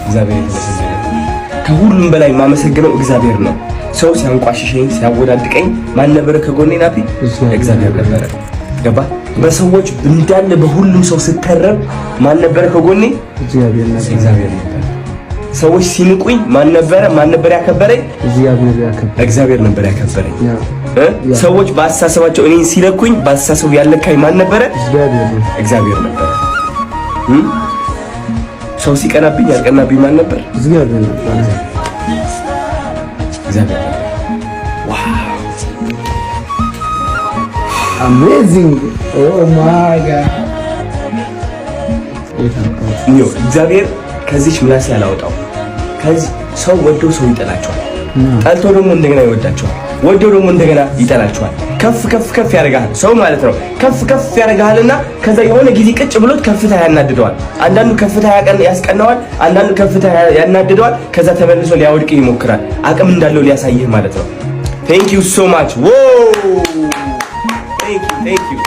እግዚአብሔር የተመሰገነ ይሁን። ከሁሉም በላይ የማመሰግነው እግዚአብሔር ነው። ሰው ሲያንቋሽሸኝ፣ ሲያወዳድቀኝ ማን ነበረ ከጎኔ? ናፒ፣ እግዚአብሔር ነበረ። ገባ? በሰዎች እንዳለ በሁሉም ሰው ስተረብ ማን ነበረ ከጎኔ? እግዚአብሔር ነበር። እግዚአብሔር ነበረ። ሰዎች ሲንቁኝ ማን ነበረ? ማን ነበር ያከበረኝ? እግዚአብሔር ያከበረ። እግዚአብሔር ነበር ያከበረኝ። ያ። እ? ሰዎች በአስተሳሰባቸው እኔን ሲለኩኝ በአስተሳሰቡ ያለካኝ ማን ነበረ? እግዚአብሔር ነው። እግዚአብሔር ነበረ። ሰው ሲቀናብኝ ያልቀናብኝ ማን ነበር? እግዚአብሔር ነበር። እግዚአብሔር ነበር። Wow! Amazing! Oh my God! ይኸው እግዚአብሔር ከዚች ምላስ ያላወጣው። ከዚህ ሰው ወዶ ሰው ይጠላቸዋል፣ ጠልቶ ደግሞ እንደገና ይወዳቸዋል፣ ወዶ ደግሞ እንደገና ይጠላቸዋል። ከፍ ከፍ ከፍ ያደርግሃል ሰው ማለት ነው። ከፍ ከፍ ያደርግሃልና ከዛ የሆነ ጊዜ ቅጭ ብሎት ከፍታ ያናድደዋል። አንዳንዱ ከፍታ ያስቀናዋል፣ አንዳንዱ ከፍታ ያናድደዋል። ከዛ ተመልሶ ሊያወድቅ ይሞክራል፣ አቅም እንዳለው ሊያሳይህ ማለት ነው። Thank you so much. Thank you, thank you.